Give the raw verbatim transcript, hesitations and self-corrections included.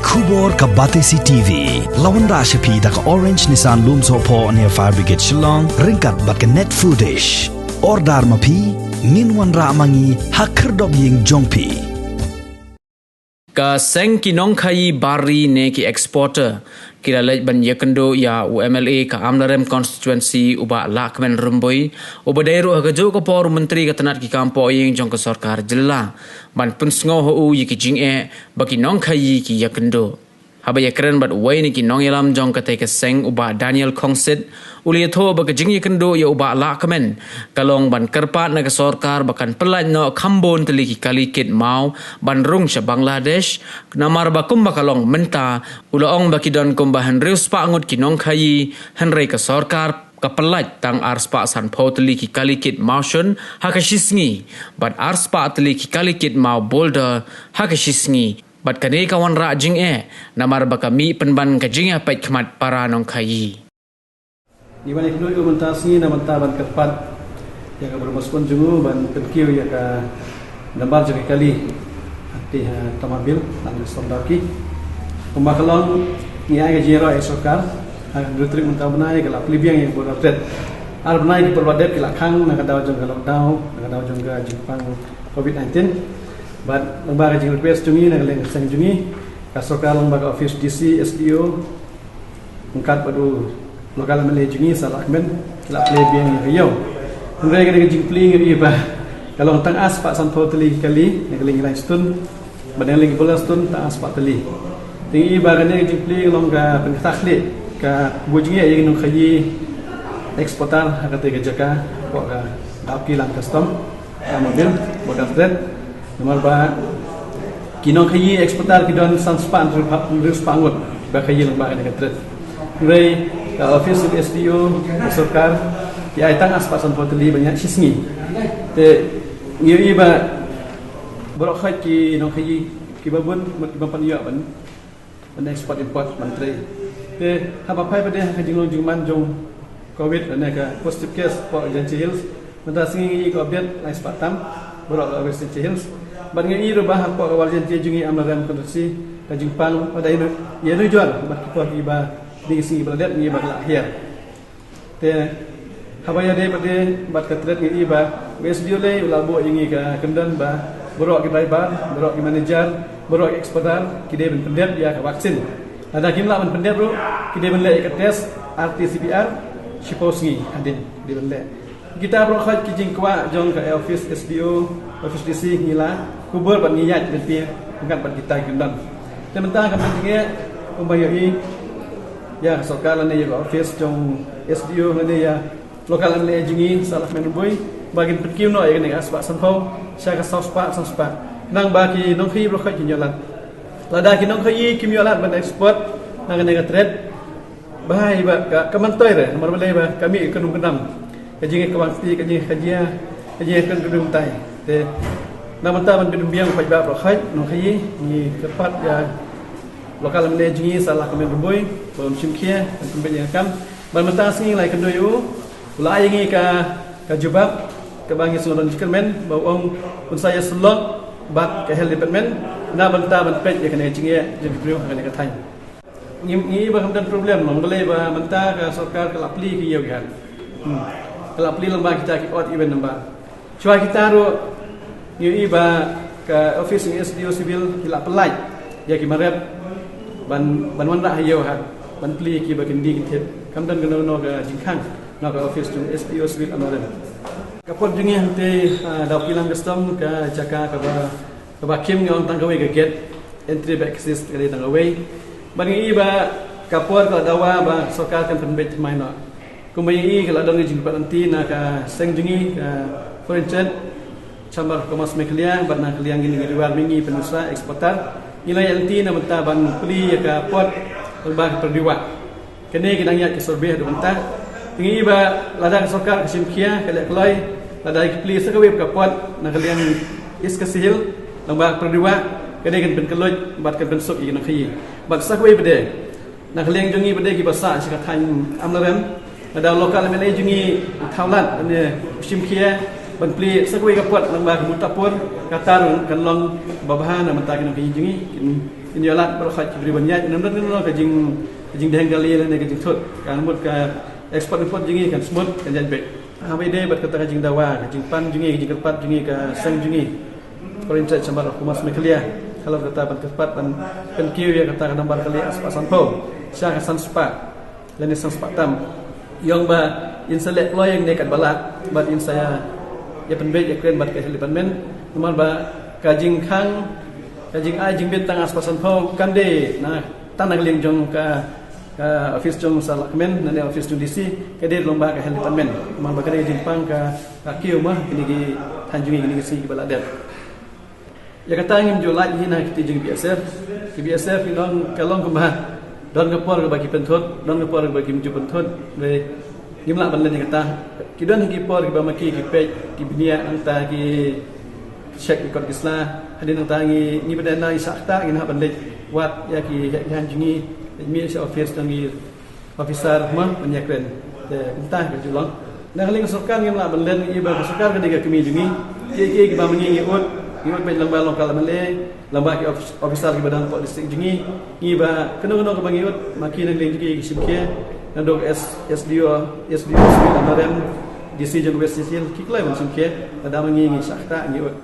Khubor ka Batesi T V la wanrah sha phi da ka Orange Nissan Lumsohphoh near Fire Brigade Shillong, ryngkat bad ka Net Foodish. Order ma phi, ngin wanrah ma ngi ha khyrdop ïing jong phi. Ka seng ki nongkhaïi bari ne ki exporter ki la leit ban ïakynduh ïa u M L A ka Amlarem constituency u Bah Lahkmen Rymbui, uba dei ruh ha kajuh ka por u Myntri ka tnat ki kam poh ïing jong ka sorkar jylla, ban pynsngew ha u ïa ki jingeh ba ki nongkhaïi ki ïakynduh. Haba ïakren bad uwei na ki nongïalam jong katei ka seng u Bah Daniel Khongsit, u la ïathuh ba ka jingïakynduh ïa u Bah Lahkmen ka long ban kyrpad na ka sorkar ba kan pyllait noh kham bun tylli ki kali kit maw ban rung sha Bangladesh, namar ba kumba ka long mynta, u la ong ba ki don kumba hynriew spah ngut ki nongkhaïi, hynrei ka sorkar ka pyllait tang ar spah sanphew tylli ki kali kit maw shun ha ka shi sngi, bad ar spah tylli ki kali kit maw boulder ha ka shi sngi. Bad kane ka wanrah jingeh namar ba ka mih pynban ka jingïapeit khmat para nongkhaïi. Ngi ban ïakynduh mynta sngi na mynta ban kyrpad ïa ka Brahma Sukun jong u ban pynkiew ïa ka nambar jong ka kali. Hangtei ha Tamabil, ha Nongstoiñ Dawki. Kumba ka long, ngi ai ka jingïaroh ïa sorkar. Ha ka hynriew tarik mynta u bnai ka la plie biang ïa ka Border Trade. Ar bnai ki por ba dep ki la khang na ka daw jong ka lockdown, na ka daw jong ka jingpang covid nineteen. Bad lyngba ka jingrequest jong ngi na ka liang ka seng jong ngi, ka sorkar lyngba ka office D C, S D O, ryngkat bad u local M L A jong ngi Sir Lahkmen, ki la plie biang ïa ka ïew. Hynrei ka dei ka jingplie ngi ïohi ba ka long tang ar spah sanphew tylli ki kali, na ka liang ki line stone, bad na ka liang ki boulder stone tang ar spah tylli. Te ngi ïohi ba kane ka jingplie ka long ka pynkhiah khlieh, ka buh jingeh ïa ki nongkhaïi exporter ha katei ka jaka, hapoh ka Dawki Land Custom, Tamabil, Border Trade. Namar ba ki nongkhaïi exporter ki don san spah hynriew spah ngut ba khaïi lyngba kane ka trade. Hynrei ka office of S D O, ka sorkar, ki ai tang ar spah sanphew tylli ban ïaid shi sngi. Te ngi ïohi ba baroh khoit ki nongkhaïi kiba bun, kiba pan ïoh ban ban export import ban trei. Te haba phai pat de ha ka jinglong jingman jong covid lane ka positive case hapoh Jaintia Hills, mynta sngi ngi ïohi ka update lai spah tam baroh ka West Jaintia Hills. Bad ngi ïohi ruh ba hapoh ka West Jaintia jong ngi Amlarem constituency ka jingpang bad ïa nujor bad ki por kiba dei ki sngi ba la dep ngi ba la hiar. Te haba ïadei pat de bad ka trade ngi ïohi ba u S D O lei u la buh ïa ngi ka kyndon ba baroh ki driver, baroh ki manager, baroh ki exporter ki dei ban pyndep ïa ka vaccine. Lada kim lah ban pyndep ruh ki dei ban leh ïa ka test R T P C R shiphew sngi hadien, dei ban leh. Kita baroh khoit ki jingkwah jong ka office S D O, office D C ngi la kubur bad ngi ïaid lynti ryngkat bad kita ki kyndon. Te mynta ka mynta ngi kumba ïohi ïa ka sorkar lane ïa ka office jong S D O lane ïa local M L A jong ngi Sir Lahkmen Rymbui ba kin pynkiew noh ïa kane ka ar spah sanphew sha ka saw spah, saw spah. Khnang ba ki nongkhaïi baroh khoit kin ïoh lad. Lada ki nongkhaïi kim ïoh lad ban export na kane ka trade, ba hai ba ka, ka myntoi re, namar balei ba ka mih ka kynrum kyndam. Ka jingïakawang kti, ka jingïakajia, ka jingïakynrum kynrum tai. Te na mynta ban pynbiang khoit ba baroh khoit nongkhaïi, ngi kyrpad ïa local M L A jong ngi Sir Lahkmen Rymbui ba un shim khia ban pynbeit ïa ka kam. Ban mynta sngi ngi la ïakynduh ïa u, u la ai ïa ngi ka, ka jubab kaba ngi sngewdon jingkyrmen ba u ong un sa ïasyllok bad ka health department na bynta ban peit ïa kane ka jingeh jong ki briew ha kane ka thaiñ. Ngi, ngi ïohi ba kam don problem long, balei ba mynta ka sorkar ka la plie ki ïew ki hat. Hmm. Ka la plie lyngba kita ki odd even number. Shuwa kita ruh ngi ïohi ba ka office jong S D O Civil ki la pyllait ïa ki marep ban, ban wanrah ha ïew hat ban plie ïa ki ba kin die kin thied. Kam don kano kano ka jingkhang na ka office jong S D O Civil Amlarem. Ka port jong ngi hangtei, ah, Dawki Land Custom ka jaka kaba, kaba khim ngi ong tang kawei ka gate, entry bad exit ka dei tang kawei. Bad ngi ïohi ba ka por ka la dawa ba sorkar kan pynbeit thymmai noh. Kumba ngi ïohi ka la don ka jingpynlong lynti na ka seng jong ngi ka Foreign Trade, Chamber of Commerce Meghalaya bad na ka liang jong ngi ki Ri War Mihngi Peninsula Exporter. Ngi la ïaid lynti na bynta ban plie ïa ka port lyngba ka Pyrdiwah. Kane ki dang ïaid ka survey haduh mynta. Te ngi ïohi ba lada ka sorkar ka shim khia, ka leh kloi, lada ki plie sa kawei pat ka port na ka liang East Khasi Hills lyngba Pyrdiwah, ka dei kan pynkhlaiñ bad kan pynsuk ïa ki nongkhaïi. Bad sa kawei pat de, na ka liang jong ngi pat de kiba sah sha ka thaiñ Amlarem, lada u local M L A jong ngi u thaw lad ne u shim khia, Ban plie sa kawei ka por, namar ba ka mut ta por kata ruh kan long ba bha na ka bynta ki nongkynjah jong ngi, kin, kin ïoh lad baroh ki briew ban ïaid, namar ba ka jing, ka jingdheng kali lane ka jingthut, ka mut ka export import jong ngi kan smooth, kan ïaid beit. Haba ïadei bad kata ka jingdawa, ka jingpan jong ngi, ka jingkyrpad jong ngi, ka seng jong ngi, Foreign Trade Chamber of Commerce Meghalaya, halor kata ban kyrpad ban pynkiew ïa kata ka nambar kali ar spah sanphew sha ka san spah lane san spah tam. Ïa ba in sa leh kloi ïa kane ka balat bad in sa ïa pynbeit ïakren bad ka Health Department, namar ba ka jingkhang, ka jingai jingbit tang ar spah sanphew kam dei na tang na ka liang jong ka, ka office jong Sir Lahkmen lane office jong D C, ka dei lyngba ka Health Department. Namar ba ka dei jingpang ka, ka kiew ma kine ki thaiñ jong ngi, kine ki sngi kiba la dep. Ïa kata ngim ju lait hi na ki kti jong B S F. Ki B S F ki long, ka long kumba don ka por kaba ki pynthut, don ka por kaba kim ju pynthut. Hynrei ngim lah ban len ïa kata. Ki don hi ki por kiba ma ki ki peit, ki bniah, nangta ki check record ki sla. Hadien nangta ngi, ngi ba dei na ngi shah kata, ngi hap ban leit wad ïa ki heh ki hain jong ngi, leit mih sha office jong ngi, officer ma ban ïakren. Te kumta ka ju long. Na ka liang ka sorkar ngim lah ban len, ïa ba ka sorkar ka dei ka kmie jong ngi. Kiei kiei kiba ma ngi ngi ud, ngi ud beit lyngba long ka la ban leh, lyngba ki office, officer kiba dang hapoh district jong ngi. Ngi ba kano kano kaba ngi ud, ma ki na ka liang jong ki ki shim khia. Naduh S, SDO, SDO West Hills, M R M, D C jong West Hills, ki kloi ban shim khia. Lada ma ngi ngi shah kata ngi ud.